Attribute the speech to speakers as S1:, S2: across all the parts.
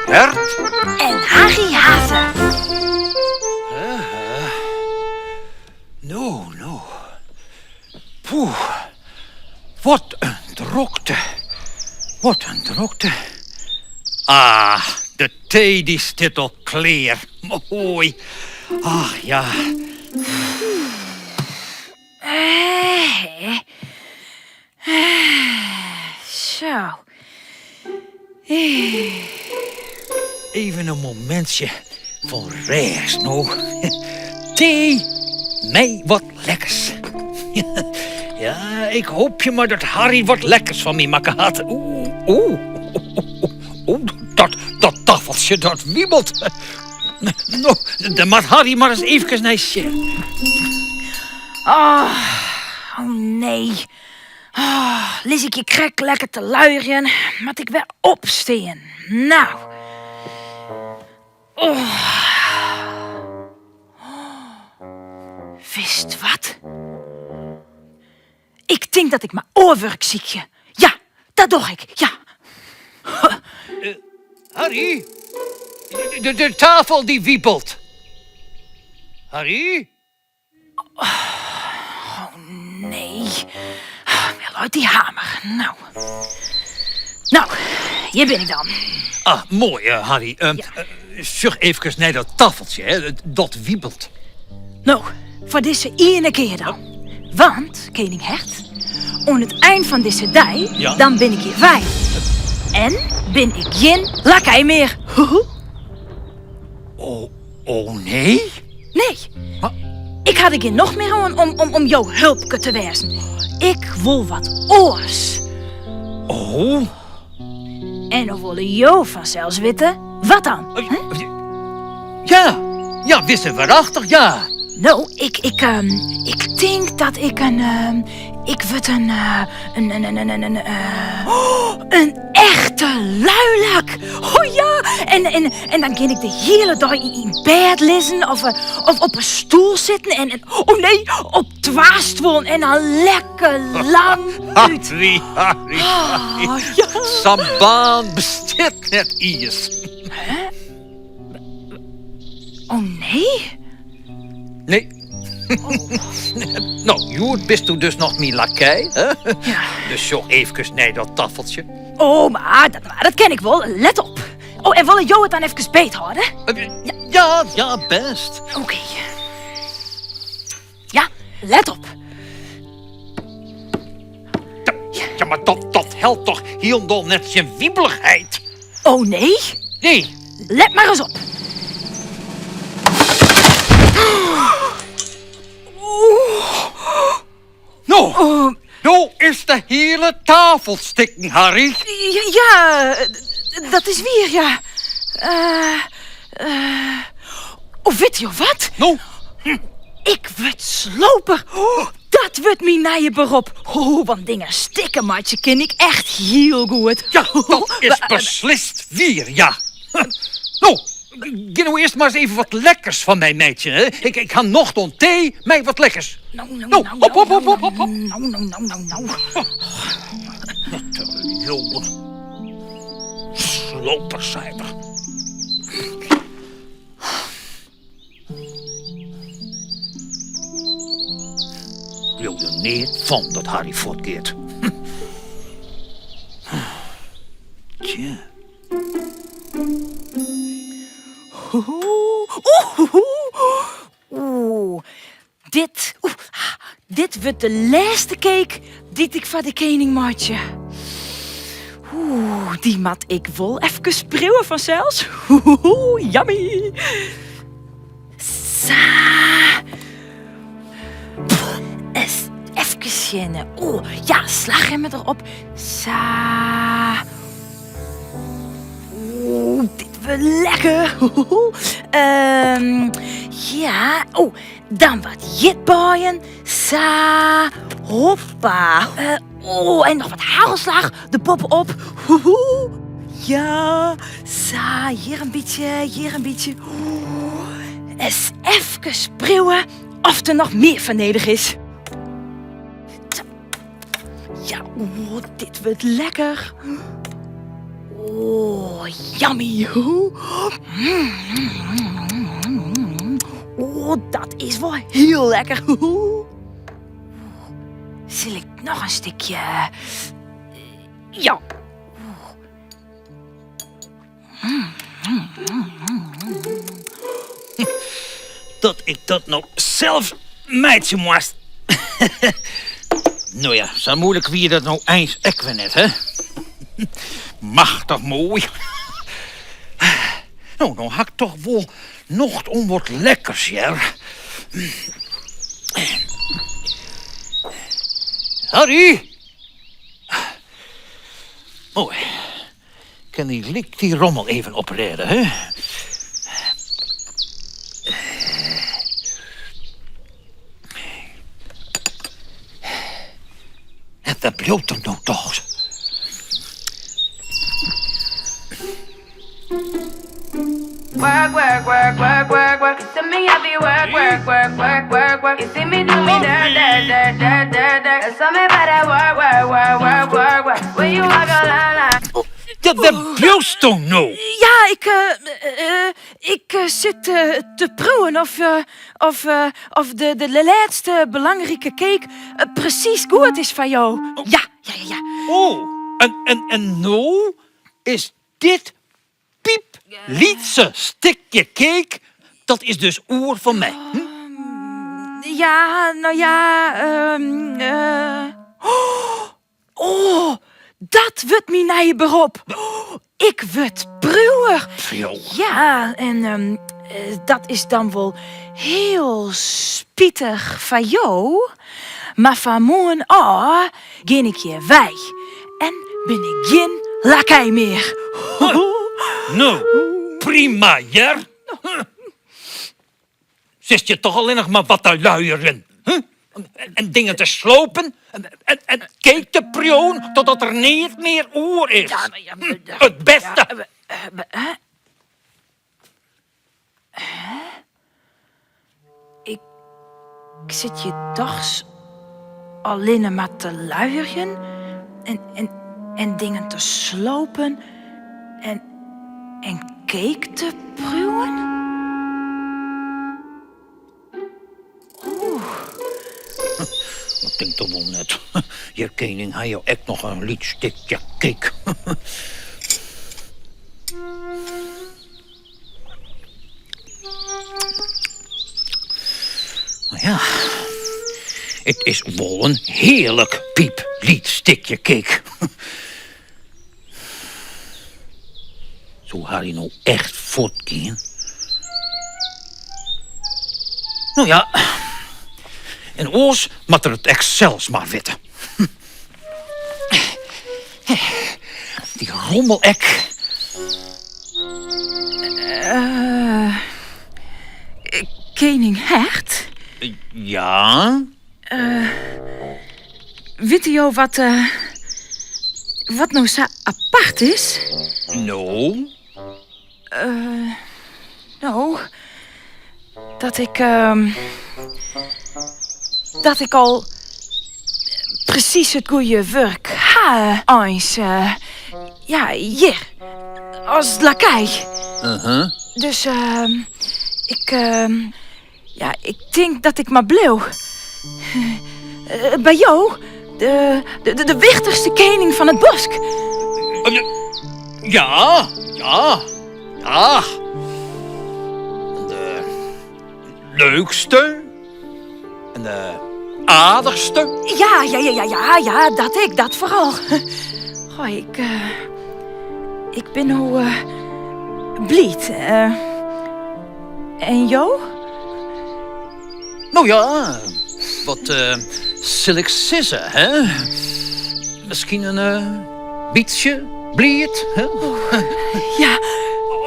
S1: Hert.
S2: En Harry Haze.
S1: No, no. Poeh. Wat in drokte. Wat in drokte. Ah, de tee dy stiet al klear. Moai. Ach ja.
S2: Eh, Zo.
S1: Even in momintsje fan rêst no. Tee mei wat lekkers. Ja, ik hoopje mar dat Harry wat lekkers foar my makke hat. Oeh, oeh, oeh, dat, dat taffeltsje dat wiebelt. No, dêr moat Harry mar ris eefkes nei sjen.
S2: Oh, oh nee. Oh, lis ik hjir krekt lekker te luierjen, moat ik wer opstean. Nou. Oh. Witst wat? Ik tink dat ik mar oar wurk sykje. Ja, dat doch ik, ja.
S1: Harry? De tafel dy wiebelt. Harry?
S2: Oh nee. Wêr leit dy hamer? Nou. Nou, hjir bin ik dan.
S1: Ah, moai, Harry. Sjoch eefkes nei dat taffeltsje, hè. Dat wiebelt.
S2: No, foar dizze iene kear dan. Want, kening Hert, oan it ein fan dizze dei,
S1: Ja.
S2: dan bin ik hjir wei. En bin ik gjin lakei mear. Hoehoe.
S1: Oh, oh nee?
S2: Nee. Ik ha der gjin nocht mear oan om, om, om jo hulpke te wêzen. Ik wol wat oars.
S1: Oh?
S2: En dan wolle jo fansels witte, wat dan?
S1: Ja, ja, wisse werachtich, ja.
S2: No, ik, ik, ehm, ik tink dat ik in, ehm, ik wurd in, eh, in, in, in, in, in, eh, oh, in echte luilak. Oh ja, en, en, en dan kin ik de hiele dei yn, yn bêd lizzen of, eh, of op in stoel sitten en, en, oh nee, op twa stuollen en dan lekker lang út.
S1: Harry, Harry, Harry.
S2: Oh, ja.
S1: Sa'n baan bestiet net iens.
S2: Oh nee?
S1: Nee. No, hjoed bisto dus noch myn lakei, hè?
S2: Ja.
S1: Dus sjoch eefkes nei dat taffeltsje.
S2: Oh, mar dat, mar dat ken ik wol. Let op. Oh, en wolle jo it dan efkes beethâlde?
S1: Ja, ja, bêst.
S2: Oké. Ja, let op.
S1: Ja, mar dat, dat helpt toch hielendal net tsjin wiebelichheid?
S2: Oh nee?
S1: Nee.
S2: Let mar ris op.
S1: No, no is de hiele tafel stikken, Harry.
S2: Ja, dat is wier, ja. Eh, eh, oh, witte jo wat?
S1: No?
S2: Ik wurd sloper. Oh, dat wurdt myn nije berop. Oh, want dingen stikken meitsje kin ik echt hiel goed.
S1: Ja, dat is beslist wier, ja. No, gean no earst mar ris even wat lekkers foar my meitsjen. Hè? Ik, ik ha nocht oan tee, mei wat lekkers.
S2: No, no,
S1: No,
S2: no,
S1: hop, hop,
S2: no,
S1: hop, hop, hop, hop.
S2: No, no, no, no, no.
S1: Net te leauwen. Sloper, sei er. Leau der neat fan dat Harry fuortgiet. Tsja.
S2: Oeh, dit, oeh, dit wurdt de lêste cake dy't ik foar de kening meitsje. Oeh, dy moat ik wol efkes priuwe fansels. Oeh, yummy. Sa. Ris efkes sjen. Oeh, ja, slachrjemme derop. Sa. Oeh, dit wurdt lekker. Ja, oh, dan wat jitbaaien. Sa, hoppa. Oh, en noch wat hagelslach der boppe-op. Ja, sa, hjir in bytsje, hjir in bytsje. Oeh, ris efkes priuwe oft der noch mear foar nedich is. Ja, oeh, dit wurdt lekker. Oh, yummy. Oh, dat is wol hiel lekker. Sil ik noch in stikje? Ja.
S1: Dat ik dat no sels meitsje moast. No ja, sa moeilik wie dat no eins ek wer net, hè? Machtich moai. No, no ha ik toch wol nocht oan wat lekkers, hear. Harry! Moai. Kin dy lyk dy rommel even oprêde, hè? En wêr bliuwt er no dochs?
S3: Work, work, work, work, work, work. You see me heavy work, work, work, work, work, work. You see me do me dirt, dirt, dirt, dirt, dirt, dirt. There's something about that work, work, work, work, work, work. When you walk a line, line.
S1: Ja, wêr bliuwsto no?
S2: Ja, ik, ik sit te priuwen of, of, of de, de lêste belangrike cake presys goed is foar jo. Ja, ja, ja, ja.
S1: Oh, en, en, en no is dit Piep, lytse stikje cake, dat is dus oer foar my. Hm?
S2: Ja, no ja, ehm, oh, oh, dat wurdt myn nije berop. Ik wurd priuwer.
S1: Priuwer?
S2: Ja, en ehm, dat is dan wol hiel spitich foar jo, mar fan moarn ôf Gean ik hjir wei en bin ik gjin lakei mear.
S1: No, prima hear. Sitst hjir toch allinnich mar wat te luieren en dingen te slopen en cake te priuwen totdat der neat mear oer is. It bêste.
S2: Ik sit hjir dochs allinne mar te luierjen en, en, en dingen te slopen en, en cake te priuwen? Oeh.
S1: Dat tink toch wol net. Hjir kening ha jo ek noch in lyts stikje cake. Mar ja, it is wol in hearlik pieplyts stikje cake. Soe Harry no echt fuortgean? No ja, en oars moat er it ek sels mar witte. Dy rommel ek.
S2: Eh, kening Hert?
S1: Ja?
S2: Eh, witte jo wat, eh, wat no sa apart is?
S1: No?
S2: Eh, no, dat ik, ehm, dat ik al presys it goeie wurk ha eins. Ja, hjir, as lakei.
S1: Uh-huh.
S2: Dus, ehm, ik, ehm, ja, ik tink dat ik mar bliuw. By jo, de, de, de wichtichste kening fan it bosk.
S1: Ja, ja, ja. De leukste en de aardichste.
S2: Ja, ja, ja, ja, ja, ja, dat ik, dat foaral. Goh, ik, ik bin no bliid. En jo?
S1: No ja, wat sil ik sizze, hè? Miskien in bytsje bliid, hè?
S2: Ja.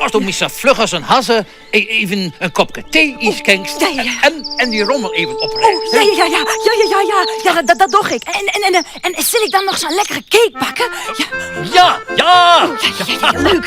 S1: As do my sa fluch as in hazze e-, even in kopke tee ynskinkst
S2: Ja, ja, ja.
S1: en, en dy rommel even oprêdst.
S2: Oh, ja, ja, ja, ja, ja, ja, ja, ja, dat, dat doch ik. En, en, en, en sil ik dan noch sa'n lekkere cake bakke? Ja,
S1: Ja, ja!
S2: ja, ja, ja, leuk.